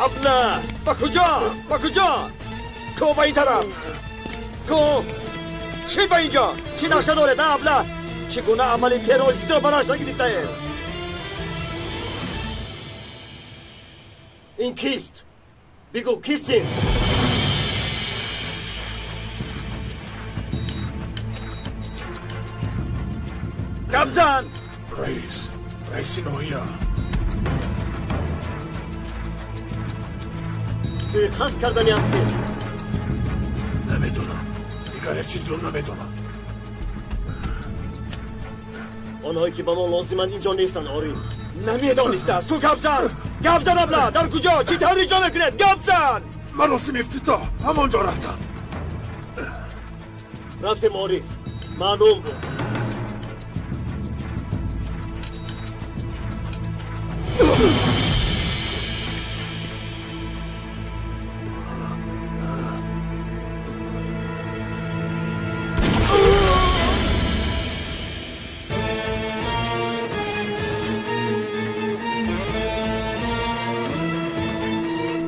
Абла, ба куҷо? Ба куҷо? Ку ба ин тараф? Ку? Чӣ ба инҷо? Чӣ нақша доред, а, абла? Чӣ гуна амали террористиро ба нақша гирифтаед? Ин кист? Бигӯ, кист ин? Гап зан! Раис, раиси ноҳия. Суиқасд кардани ҳастӣ? Намедонам. Дигар ҳеҷ чизро намедонам. Онҳое ки ба мо лозиманд инҷо нестанд, Ориф. Намедонистааст. Ту гап зан! Гап зан, абла! Дар куҷо? Чӣ тавр иҷро мекунед? Гап зан! Маросими ифтитоҳ ҳамон ҷо рафтам. Рафтем, Ориф. Маълум буд.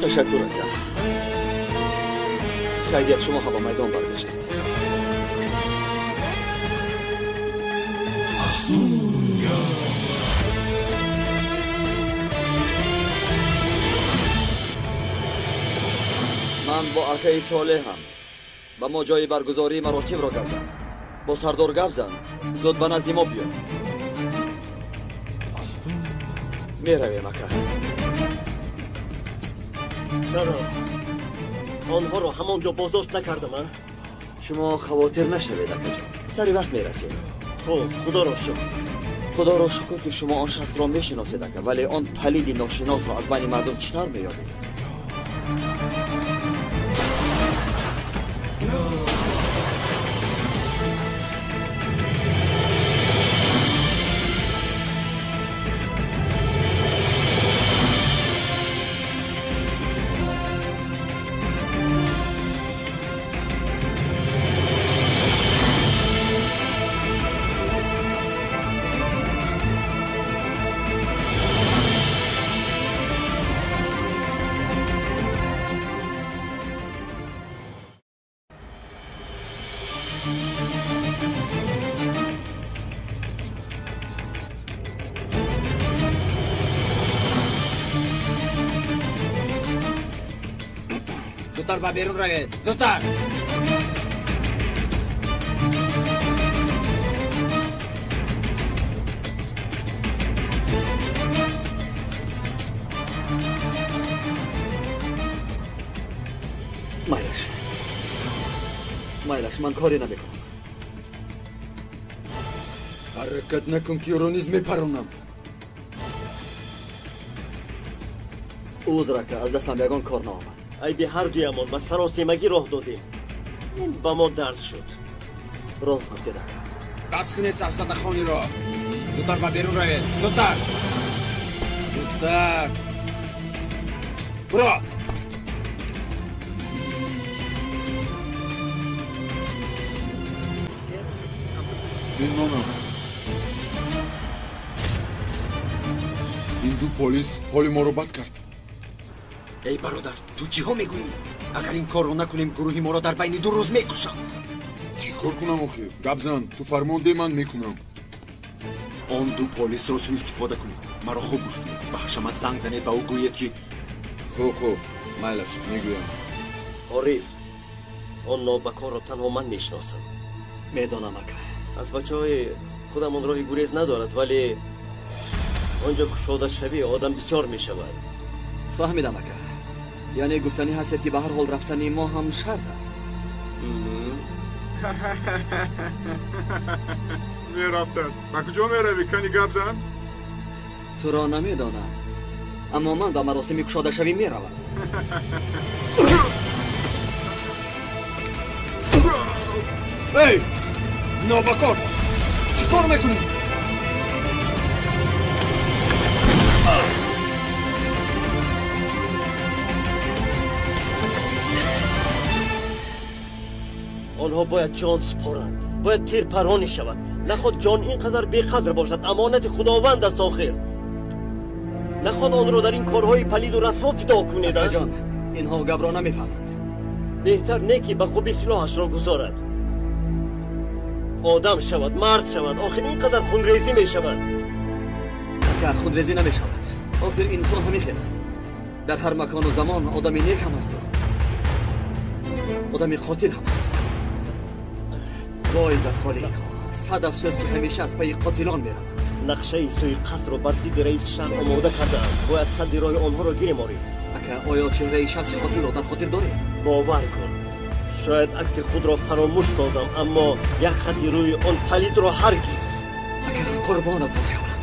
Ташаккур, ака. Хайрият, шумо ҳам ба майдон баргаштед. Ман бо акаи Солеҳам. Ба мо ҷои баргузории маротибро гап зан. Бо сардор гап зан. Зуд ба назди мо биё. Меравем, ака. Чаро онҳоро ҳамон ҷо боздошт накардам, а? Шумо хавотир нашавед, акаҷон. Сари вақт мерасем. Хуб, худоро шукр. Худоро шукр, ки шумо он шахсро мешиносед, ака, вале он палиди ношиносро аз байни мардум чӣ тавр меёбед? Зудтар ба берун равед, зудтар! Майлаш, майлаш, ман коре намекунам. Ҳаракат накун, ки ӯро низ мепаронам. Узр, ака, аз дастам ягон кор наомад. Айби ҳар дуямон ба саросемагӣ роҳ додем. Ин ба мо дарс шуд. Рост гуфтед, ака. Бас кунед сафсатахониро. Зудтар ба берун равед, зудтар! Зудтар! Буро! Мемонам. Ин ду полис ҳоли моро бад кард. Эй бародар, ту чиҳо мегӯӣ? Агар ин корро накунем, гурӯҳи моро дар байни ду рӯз мекушанд. Чӣ кор кунам охир? Гап зан, ту фармон де, ман мекунам. Он ду полисро суистифода кунед. Маро хуб гӯш кунед. Ба ҳашамат занг занед, ба ӯ гӯед ки Хуб, хуб, майлаш, мегӯям. Ориф, он нобакорро танҳо ман мешиносам. Медонам, ака. Аз бачаҳои худамон роҳи гурез надорад, вале он ҷо кушодашавӣ одам бисёр мешавад. Фаҳмидам, ака. Яъне гуфтанӣ ҳастед, ки ба ҳар ҳол рафтани мо ҳам шарт аст. Мерафтааст. Ба куҷо меравӣ? Кани гап зан? Туро намедонам, аммо ман ба маросими кушодашавӣ меравам. Эй, нобакор, чӣ кор мекунӣ? Онҳо бояд ҷон супоранд, бояд тирпаронӣ шавад. Наход ҷон ин қадар беқадр бошад. Амонати Худованд аст охир. Нахоҳ онро дар ин корҳои палиду расво фидо кунед. Акаҷон, инҳо гапро намефаҳманд. Беҳтар не ки ба хубӣ силоҳашро гузорад. Одам шавад, мард шавад. Охир ин қадар хунрезӣ мешавад. Ака, хунрезӣ намешавад. Охир инсон ҳамин хел аст. Дар ҳар макону замон одами нек ҳам ҳасту одами қотил ҳам ҳаст. Вой бар ҳоли инҳо. Сад афсӯс, ки ҳамеша аз пайи қотилон мераванд. Нақшаи суиқасдро бар зидди раиси шаҳр омода кардаанд. Бояд садди роҳи онҳоро гирем, Ориф. Ака, оё чеҳраи шахси қотилро дар хотир доред? Бовар кун, шояд акси худро фаромӯш созам, аммо як хати рӯи он палидро ҳаргиз. Ака, қурбонатон шавам.